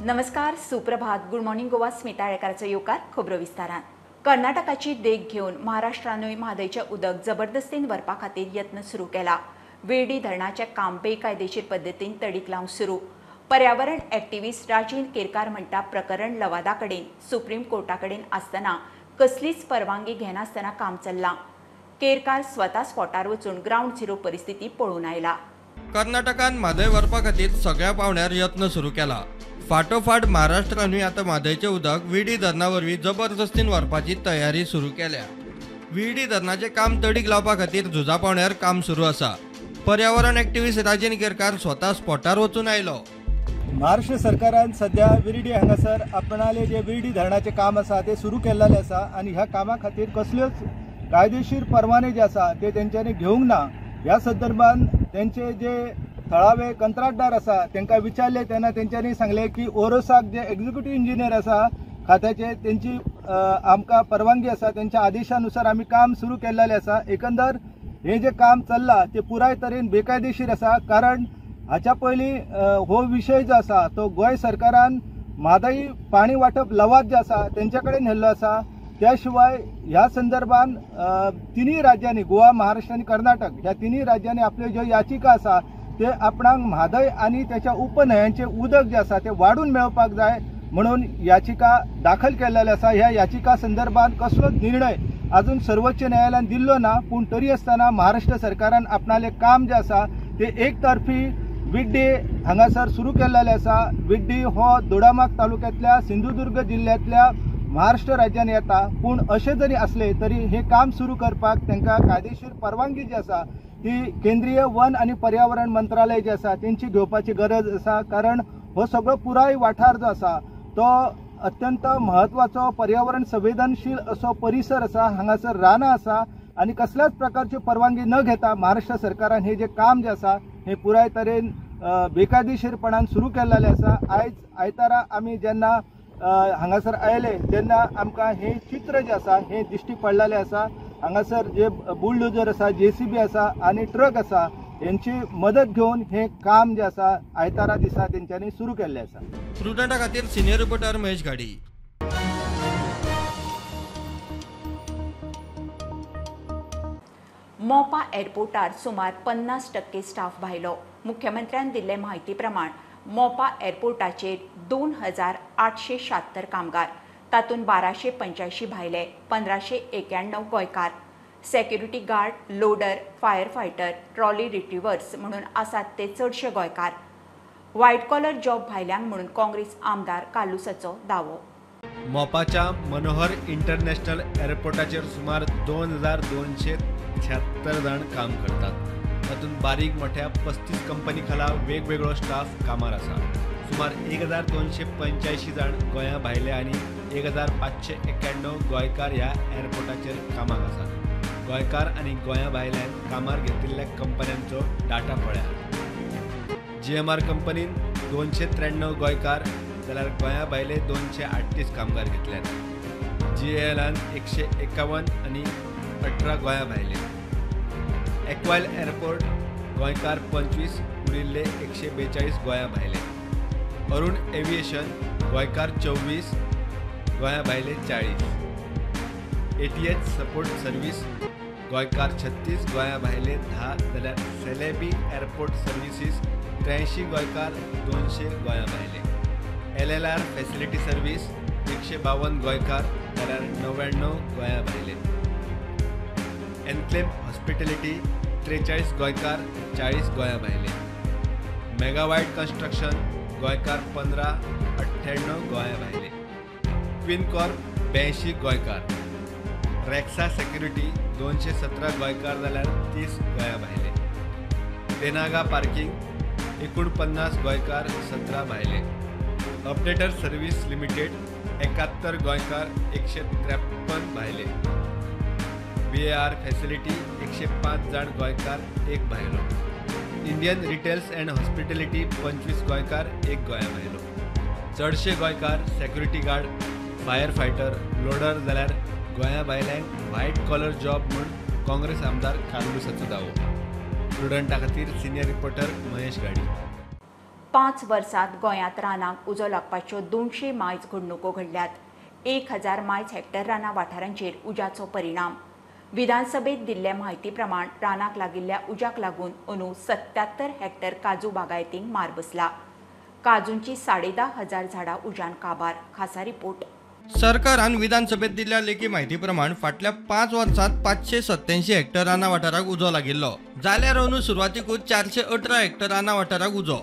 नमस्कार, सुप्रभात, good morning Goa. Smita आळेकाराचो येवकार खबरो विस्तारान. कर्नाटकाची देख घेवन महाराष्ट्रानूय म्हादयचें उदक जबरदस्तीन व्हरपा खातीर यत्न सुरू केला. विर्डी धरणाचें काम बेकायदेशीर पद्दतीन तडीक लावंक सुरू. पर्यावरण एक्टिविस्ट राजेंद्र केरकार म्हणटा, प्रकरण लवादा कडेन, सुप्रीम कोर्टा कडेन आसतना कसलीच परवानगी घेनासतना काम चल्लां. केरकार स्वता स्पॉटार वचून ग्रावंड झिरो परिस्थिती पळोवन आयला. कर्नाटकान म्हादय व्हरपा खातीर सगळ्या पावंड्यार यत्न सुरू केला. फाटोफाट महाराष्ट्रानूय आतां म्हादयचें उदक विर्डी धरणा वरवीं जबरदस्तीन व्हरपाची तयारी सुरू केल्या. विर्डी धरणाचें काम तडीक लावपा खातीर झुजा पावंड्यार काम सुरू आसा. पर्यावरण एक्टिविस्ट राजेंद्र केरकार स्वता स्पॉटार वचून आयलो. महाराष्ट्र सरकारान सध्या विर्डी हांगासर आपणाले जे विर्डी धरणाचें काम आसा ते सुरू केल्लें आसा आनी ह्या कामा खातीर कसल्योच कायदेशीर परवाने जे आसा ते तेंच्यांनी घेवंक ना. ह्या संदर्भात तेंचे जे थळावे कंत्राटदार आसा तांकां विचारले तेन्ना तेंच्यांनी सांगलें की ओरोसाक जे एक्झिक्युटीव इंजिनियर आसा खात्याचे तेंची आमकां परवानगी आसा, तेंच्या आदेशानुसार आमी काम सुरू केल्लें आसा. एकंदर हें जें काम चल्लां तें पुराय तरेन बेकायदेशीर आसा, कारण हाच्या पयलीं हो विशय जो आसा तो गोंय सरकारान म्हादय पाणी वांटप लवाद जे आसा तेंच्या कडेन व्हेल्लो आसा. त्या शिवाय ह्या संदर्भात तिनूय राज्यांनी, गोवा, महाराष्ट्र आनी कर्नाटक ह्या तिनूय राज्यांनी आपल्यो ज्यो याचिका आसा ते आपणाक म्हादय आनी त्याच्या उपन्हंयांचें उदक जें आसा तें वाडून मेळपाक जाय म्हणून याचिका दाखल केल्लेली आसा. ह्या याचिका संदर्भात कसलोच निर्णय अजून सर्वोच्च न्यायालयान दिल्लो ना, पूण तरी आसतना महाराष्ट्र सरकारान आपणालें काम जें आसा तें एकतर्फी विड्डी हांगासर सुरू केल्लेलें आसा. विड्डी हो दोडामार्ग तालुक्यांतल्या सिंधुदुर्ग जिल्ल्यांतल्या महाराष्ट्र राज्यान येता, पूण अशें जरी आसलें तरी हें काम सुरू करपाक तांकां कायदेशीर परवानगी जी आसा ती केंद्रीय वन आनी पर्यावरण मंत्रालय जे आसा तेंची घेवपाची गरज आसा, कारण हो सगळो पुराय वाठार जो आसा तो अत्यंत म्हत्वाचो पर्यावरण संवेदनशील असो परिसर आसा. हांगासर रानां आसा आनी कसल्याच प्रकारची परवानगी न घेता महाराष्ट्र सरकारान हें जें काम जें आसा हें पुराय तरेन बेकायदेशीरपणान सुरू केल्लें आसा. आयज आयतारा आमी जेन्ना हांगासर आयले तेन्ना आमकां हें चित्र जें आसा हें दिश्टी पडलेलें आसा. हांगासर जे बुलडोजर आसा, जेसीबी आसा आनी ट्रक आसा हेंची मदत घेवन हें काम जें आसा आयतारा दिसा तेंच्यांनी सुरू केल्लें आसा. प्रुडंटा खातीर सिनियर रिपोर्टर महेश घाडी. मोपा एअरपोर्टार सुमार 50% स्टाफ भायलो. मुख्यमंत्र्यान दिल्ले म्हायती प्रमाण मोपा एअरपोर्टाचेर 2876 कामगार, तातूंत 1285 भायले, 1591 गोंयकार, security guard, loader, fire fighter, trolley retrievers म्हणून आसात ते चडशे गोंयकार. व्हायट कॉलर जॉब भायल्यांक म्हणून काँग्रेस आमदार कार्लुसाचो दावो. मोपाच्या मनोहर इंटरनॅशनल एअरपोर्टाचेर सुमार 2276 जाण काम करतात. तातूंत बारीक मोठ्या 35 कंपनी खाला वेगवेगळो स्टाफ कामार आसा. सुमार 1285 जाण गोंया भायले आनी 1591 गोंयकार ह्या एअरपोर्टाचेर कामाक आसात. गोंयकार आनी गोंया भायल्यान कामार घेतिल्ल्या कंपन्यांचो डाटा पळयात. GMR कंपनीन 293 गोंयकार जाल्यार गोंया भायले 238 कामगार घेतल्यात. GALान 151 आनी 18 गोंया भायले. एक्वायल एअरपोर्ट गोंयकार 25, उरिल्ले 142 गोंया भायले. अरुण एव्हिएशन गोंयकार 24, गोंया भायले 40. ATH support service गोंयकार 36, गोंया भायले 10, जाल्यार सेलेबी एअरपोर्ट सर्विसीस 83 गोंयकार, 200 गोंया भायले. LLR facility service 152 गोंयकार जाल्यार 99 गोंया भायले. एन्क्लेम हॉस्पिटॅलिटी 43 गोंयकार, 40 गोंया भायले. मेगावायट कन्स्ट्रक्शन गोंयकार 15, 98 गोंया भायले. क्वीन कॉर्प 82 गोंयकार. रेक्सा सेक्युरिटी 217 गोंयकार जाल्यार 30 गोंया भायले. तेनागा पार्किंग 49 गोंयकार, 17 भायले. अपडेटर सर्व्हिस लिमिटेड 71 गोंयकार, 153 भायले. BAR facility 105 जाण गोंयकार, 1 भायलो. इंडियन रिटेल्स अँड हॉस्पिटॅलिटी 25 गोंयकार, 1 गोंया भायलो. चडशे गोंयकार security guard, fire fighter, loader जाल्यार गोंया भायल्यांक व्हायट कॉलर जॉब म्हूण काँग्रेस आमदार कार्लुसाचो दावो. प्रुडंटा खातीर सिनियर रिपोर्टर महेश घाडी. 5 वर्सांत गोंयांत रानांक उजो लागपाच्यो 200 मायज घडणुको घडल्यात. 1000 मायज हेक्टर रानां वाठारांचेर उज्याचो परिणाम. विधानसभेत दिल्ले म्हायती प्रमाण रानाक लागिल्ल्या उज्याक लागून अंदू 77 हेक्टर काजू बागायतींक मार बसला. काजूंची 10,500 झाडां उज्यान काबार. खासा रिपोर्ट. सरकारान विधानसभेत दिल्ल्या लेखी म्हायती प्रमाण फाटल्या 5 वर्सांत 587 हेक्टर रानां वाठाराक उजो लागिल्लो, जाल्यार अंदू सुरवातीकूच 418 हेक्टर रानां वाठाराक उजो.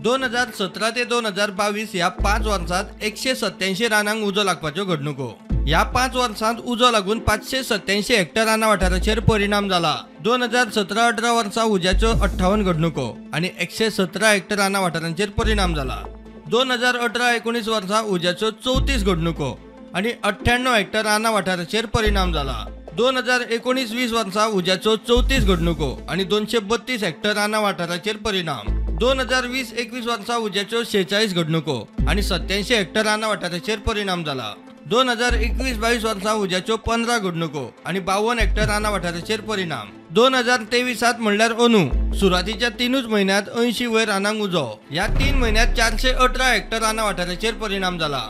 2017 ते 2022 ह्या 5 वर्सांत 187 रानांक उजो लागपाच्यो घडणुको. ह्या 5 वर्सांत उजो लागून 587 हेक्टर रानां वाठाराचेर परिणाम जाला. 2017-18 वर्सा उज्याच्यो 58 घडणुको आनी 117 हेक्टर रानां वाठारांचेर परिणाम जाला. 2018-19 वर्सा उज्याच्यो 34 घडणुको आनी 98 हेक्टर रानां वाठाराचेर परिणाम जाला. 2019-20 वर्सा उज्याच्यो 34 घडणुको आनी 232 हेक्टर रानां वाठाराचेर परिणाम. 2020-21 वर्सा उज्याच्यो 46 घडणुको आनी 87 हेक्टर रानां वाठाराचेर परिणाम जाला. 2021-22 वर्सा उज्याच्यो 15 घडणुको आनी 52 हेक्टर रानां वाठाराचेर परिणाम. 2023 म्हणल्यार अंदू सुरवातीच्या 3 म्हयन्यांत 80 वयर रानांक उजो. ह्या 3 म्हयन्यांत 418 हेक्टर रानां वाठाराचेर परिणाम जाला.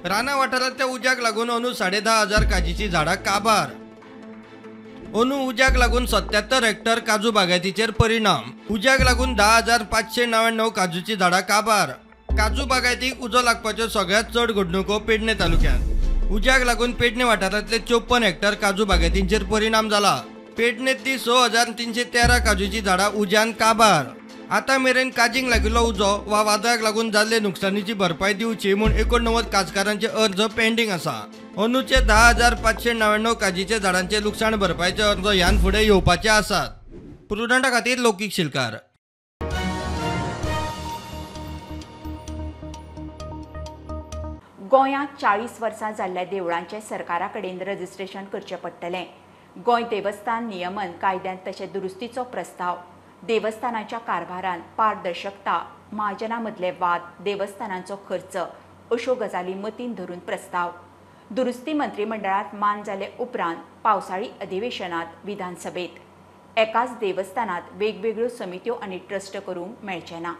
रानां वाठारांतल्या उज्याक लागून अंदू 10,500 काजीचीं झाडां काबार. अंदू उज्याक लागून 77 हेक्टर काजू बागायतीचेर परिणाम. उज्याक लागून 10,599 काजूचीं झाडां काबार. काजू बागायतीक उजो लागपाच्यो सगळ्यांत चड घडणुको पेडणे तालुक्यांत. उज्याक लागून पेडणे वाठारांतले 54 हेक्टर काजू बागायतींचेर परिणाम जाला. पेडणेंतली 6,313 काजूचीं झाडां उज्यान काबार. आतां मेरेन काजींक लागिल्लो उजो वा वादळाक लागून जाल्ले नुकसानीची भरपाय दिवची म्हूण 89 काजकारांचे अर्ज पेंडींग आसा. अंदूचे 10,599 काजीच्या झाडांचे लुकसाण भरपायचे अर्ज ह्यान फुडें येवपाचे आसात. प्रुडंटा खातीर लौकीक शिलकार. गोंयांत 40 वर्सां जाल्ल्या देवळांचें सरकारा कडेन रजिस्ट्रेशन करचें पडटलें. गोंय देवस्थान नियमन कायद्यांत तशें दुरुस्तीचो प्रस्ताव. देवस्थानाच्या कारभारान पारदर्शकता, महाजना मदले वाद, देवस्थानांचो खर्च अश्यो गजाली मतीन धरून प्रस्ताव. दुरुस्ती मंत्रिमंडळांत मान जाले उपरांत पावसाळी अधिवेशनांत विधानसभेत एकाच देवस्थानांत वेगवेगळ्यो समित्यो आनी ट्रस्ट करूंक मेळचें ना.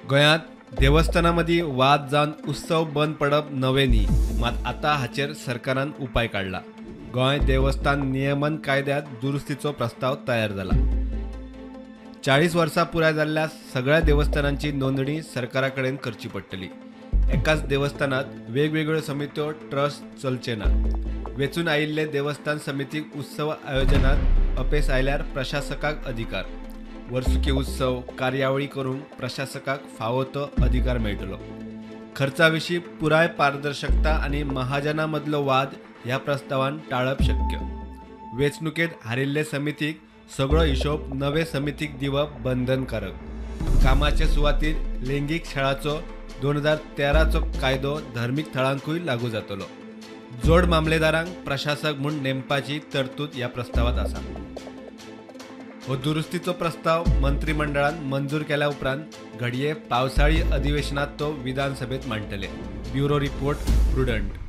गोंयांत देवस्थानां मदीं वाद जावन उत्सव बंद पडप नवें न्ही, मात आतां हाचेर सरकारान उपाय काडला. गोंय देवस्थान नियमन कायद्यांत दुरुस्तीचो प्रस्ताव तयार जाला. 40 वर्सां पुराय जाल्ल्या सगळ्या देवस्थानांची नोंदणी सरकारा कडेन करची पडटली. एकाच देवस्थानांत वेगवेगळ्यो समित्यो ट्रस्ट चलचे ना. वेंचून आयिल्ले देवस्थान समितीक उत्सव आयोजनांत अपेस आयल्यार प्रशासकाक अधिकार. वर्सुकी उत्सव कार्यावळी करूंक प्रशासकाक फावो तो अधिकार मेळटलो. खर्चा विशीं पुराय पारदर्शकता आनी महाजना मदलो वाद ह्या प्रस्तावान टाळप शक्य. वेंचणुकेंत हारिल्ले समितीक सगळो हिशोब नवे समितीक दिवप बंधनकारक. कामाचे सुवातीर लैंगीक छळाचो 2013चो कायदो धर्मीक थळांकूय लागू जातलो. जोड मामलेदारांक प्रशासक म्हूण नेमपाची तरतूद ह्या प्रस्तावांत आसा. हो दुरुस्तीचो प्रस्ताव मंत्रिमंडळान मंजूर केल्या उपरांत घडये पावसाळी अधिवेशनात तो विधानसभेत मांडटले. Bureau report, Prudent.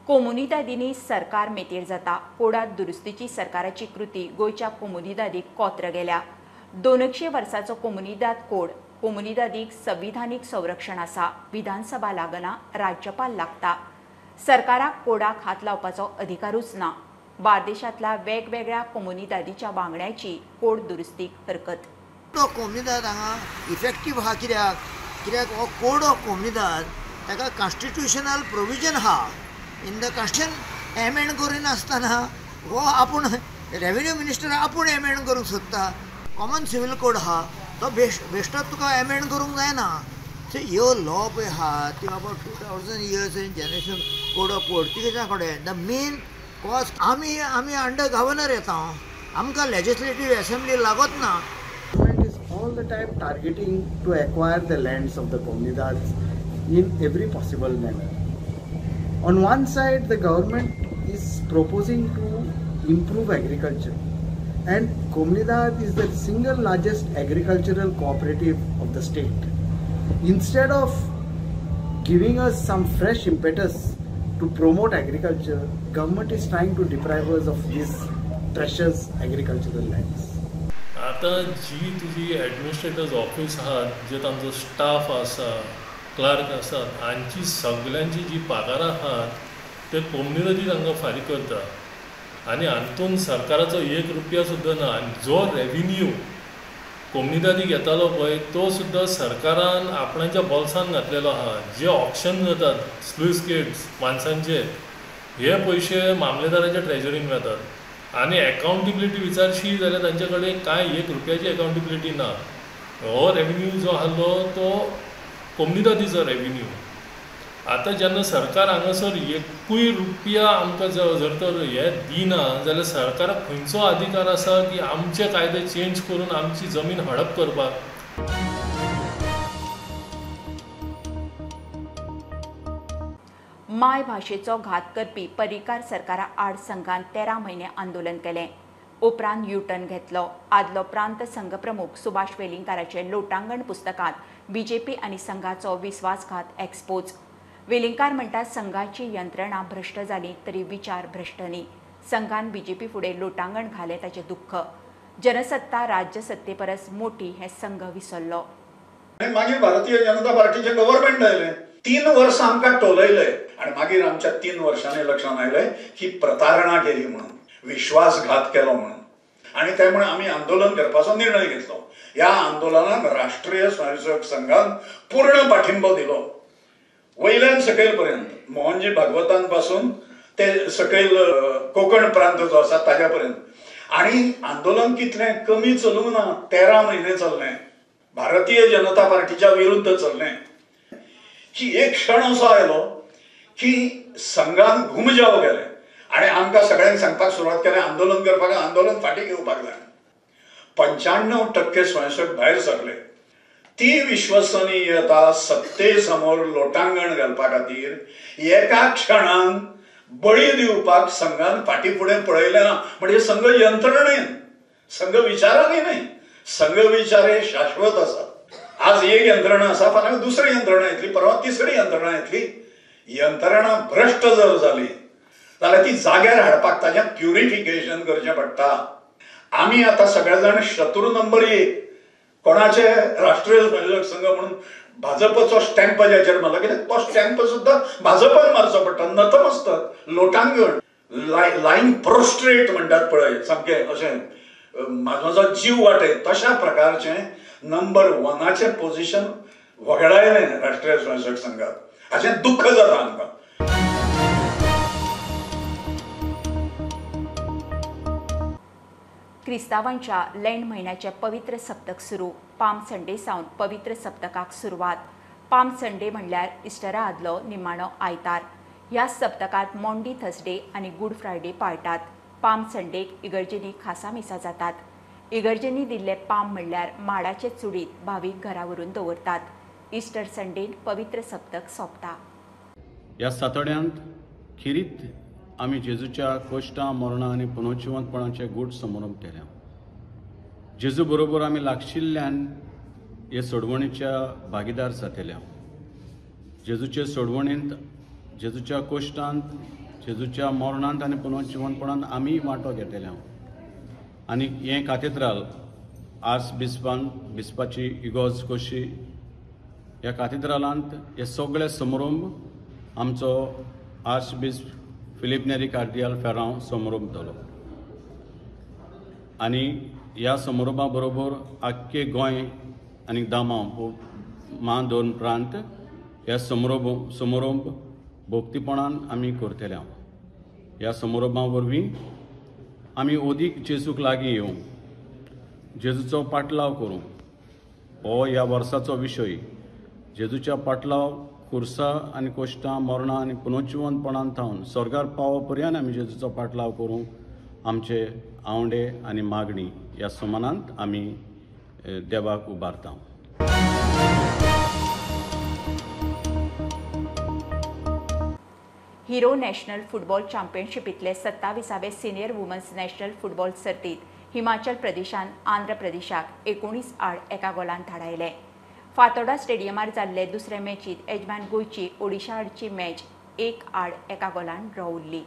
कोमुनिदादींनी सरकार मेतेर जाता. कोडात दुरुस्तीची सरकाराची कृती गोंयच्या कोमुनिदादीक कोत्र गेल्या. 200 वर्सांचो कोमुनिदाद कोड, कोमुनिदादीक संविधानीक संरक्षण आसा. विधानसभा लागना, राज्यपाल लागता. सरकाराक कोडाक हात लावपाचो अधिकारूच ना. बार्देशांतल्या वेगवेगळ्या कोमुनिदादीच्या वांगड्याची कोड दुरुस्तीक हरकत. तो कोमुनिदाद हांगा इफेक्टीव आहा कित्याक कित्याक हो कोड ऑफ कोमुनिदाद ताका कॉन्स्टिट्युशनल प्रोविजन आहा. इन the constitution amend करिनासतना हो आपूण रेवेन्यू मिनिस्टर आपूण एमेंड करूंक सोदता. कॉमन सिवील कोड आहा तो बेश्टोच तुका एमेंड करूंक जायना. सो ह्यो लॉ पळय आहा ती बाबा 2000 years in generation code of पोर्तुगेजा कडेन the main cause आमी आमी अंडर गव्हर्नर येता, आमकां लेजिस्लेटीव एसेंब्ली लागत ना. Government is all the time targeting to acquire the lands of the comunidades in every possible manner. On one side, the government is proposing to improve agriculture, and Comunidad is the single largest agricultural cooperative of the state. Instead of giving us some fresh impetus to promote agriculture, government is trying to deprive us of this precious agricultural lands. आतां जी तुजी administrators office आहात, जे तांचो staff आसा, clerk आसात, हांची सगल्यांची जी पगारां आहात ते कोमुनिदादी तांकां फारीक करता आनी हातूंत सरकाराचो एक रुपया सुद्दां ना. आनी जो रेविन्यू कोमुनिदादी घेतालो पळय तो सुद्दां सरकारान आपणाच्या बोल्सान घातलेलो आहा. जे ऑक्शन जातात स्लूस गेट्स माणसांचे, हे पयशे मामलेदाराच्या ट्रेजरीन वतात आनी एकाउंटेबिलिटी विचारशी जाल्यार तांचे कडेन कांय एक रुपयाची एकाउंटेबिलिटी ना. हो रेविन्यू जो आहलो तो कोमुनिदादीचो रेविन्यू. आतां जेन्ना सरकार हांगासर एकूय रुपया आमकां जर तर हे दिना जाल्यार सरकाराक खंयचो अधिकार आसा की आमचे कायदे चेंज करून आमची जमीन हडप करपाक? माय भाशेचो घात करपी पर्रीकार सरकारा आड संघान 13 म्हयने आंदोलन केलें. उपरांत युटर्न घेतलो. आदलो प्रांत संघ प्रमुख सुभाष वेलिंगकाराचे लोटांगण पुस्तकांत बीजेपी आनी संघाचो विस्वासघात एक्सपोज. वेलिंगकार म्हणटात संघाची यंत्रणा भ्रश्ट जाली तरी विचार भ्रश्ट न्ही. संघान बीजेपी फुडें लोटांगण घालें ताचें दुख्ख. जनसत्ता राज्यसत्ते परस मोटी हें संघ विसरलो. मागीर भारतीय जनता पार्टीचें गव्हर्मेंट आयलें, 3 वर्सां आमकां टोलयले आनी मागीर आमच्या 3 वर्सांनी लक्षांत आयलें की प्रतारणा केली म्हणून, विश्वासघात केलो म्हणून, आनी त्यामुळे आमी आंदोलन करपाचो निर्णय घेतलो. ह्या आंदोलनाक राष्ट्रीय स्वयंसेवक संघान पूर्ण पाठिंबो दिलो, वयल्यान सकयल पर्यंत, मोहनजी भागवतान पासून ते सकयल कोकण प्रांत जो आसा ताज्या पर्यंत. आनी आंदोलन कितलें कमी चलूंक ना, 13 म्हयने चल्लें, भारतीय जनता पार्टीच्या विरुद्ध चल्लें. की एक क्षण असो आयलो की संघान घुमजाव केलें आनी आमकां सगळ्यांक सांगपाक सुरवात केलें आंदोलन करपाक, आंदोलन फाटीं घेवपाक जाय. 95% स्वयंसेवक भायर सरले. ती विश्वसनीयता सत्ते समोर लोटांगण घालपा खातीर एका क्षणान बळी दिवपाक संघान फाटीं फुडें पळयलें ना. म्हणजे संघ यंत्रणेन, संघ विचारांनी न्हय, संघ विचार हे शाश्वत आसा. आज एक यंत्रणा आसा, फाल्यां दुसरी यंत्रणा येतली, परवा तिसरी यंत्रणा येतली. यंत्रणा भ्रश्ट जर जाली जाल्यार ती जाग्यार हाडपाक ताजें प्युरिफिकेशन करचें पडटा. आमी आतां सगळे जाण शत्रू नंबर 1 कोणाचे राष्ट्रीय स्वयंसेवक संघ म्हणून भाजपचो स्टॅम्प ज्याचेर मारला, कित्याक तो स्टॅम्प सुद्दां भाजपान मारचो पडटा. नतमस्तक, लोटांगण, लायन प्रोस्ट्रेट म्हणटात पळय, सामकें अशें म्हजो जीव वाटय तशा प्रकारचें नंबर 1 पोझिशन वगडायलें राष्ट्रीय स्वयंसेवक संघात. हाचें दुख्ख जाता आमकां. क्रिस्तावांच्या लँड म्हयन्याचें पवित्र सप्तक सुरू. पाम संडे सावन पवित्र सप्तकाक सुरवात. पाम संडे म्हणल्यार इस्टरा आदलो निमाणो आयतार. ह्या सप्तकांत मॉन्डी थर्सडे आनी गुड फ्रायडे पाळटात. पाम संडेक इगर्जेंनी खासा मिसां जातात. इगर्जेंनी दिल्ले पाम म्हणल्यार माडाचे चुडीत भावीक घरा व्हरून दवरतात. इस्टर संडेन पवित्र सप्तक सोंपता. ह्या सातोड्यांत खेरीत आमी जेजूच्या कोश्टां, मरणां आनी पुनर्जिवंतपणाचे गूट समारंभ केल्या. जेजू बरोबर आमी लागशिल्ल्यान हे सोडवणीच्या भागीदार जातल्या. जेजूचे सोडवणींत, जेजूच्या कोश्टांत, जेजूच्या मरणांत आनी पुनर्जिवंतपणांत आमी वांटो घेतल्या. आनी हें कातेद्राल आर्स बिस्पान, बिस्पाची इगोर्ज कशी, ह्या कातेद्रालांत हे सगळे समारंभ आमचो आर्स बिस्प फिलीप नेरी कार्दियाल फेरांव समारोप जालो. आनी ह्या समारोपा बरोबर आख्खे गोंय आनी दामांव मा दोन प्रांत ह्या समारोप भक्तीपणान आमी करतले. ह्या समारोपा वरवीं आमी अदीक जेजूक लागीं येवं, जेजूचो पाटलाव करूं. हो ह्या वर्साचो विशय. जेजूच्या पाटलाव खुर्सा आनी कोश्टां, मरणां आनी पुनर्जिवंतपणान थावन स्वर्गार पावो पर्यंत आमी जेजूचो पाटलाव करूं. आमचे आवंडे आनी मागणी ह्या समानांत आमी देवाक उबारता. हिरो नॅशनल फुटबॉल चॅम्पियनशिपींतले 27वे सिनियर वुमन्स नॅशनल फुटबॉल सर्तीत हिमाचल प्रदेशान आंध्र प्रदेशाक 19-1 गोलान धाडायले. फातोडा स्टेडियमार जाल्ले दुसरे मॅचीत येजमान गोंयची ओडिशा आडची मॅच 1-1 गोलान ड्रॉ उरली.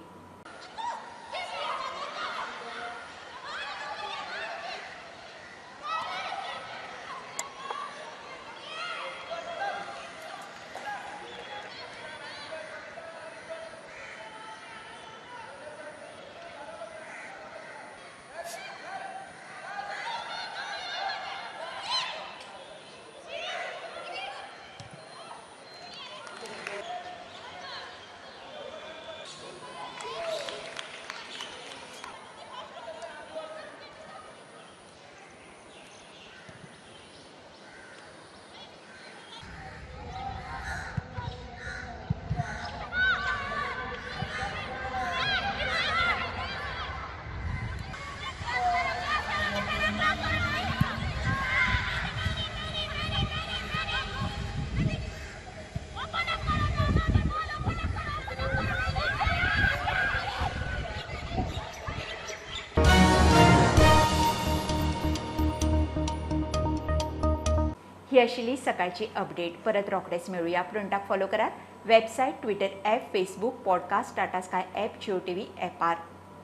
ही आशिल्ली सकाळची अपडेट. परत रोखडेच मेळुया. प्रुडंटाक फॉलो करात website, Twitter app, Facebook, podcast, Tata Sky app, Jio TV ॲपार.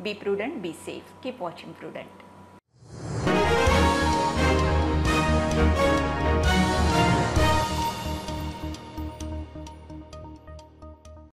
Be prudent, be safe, keep watching Prudent.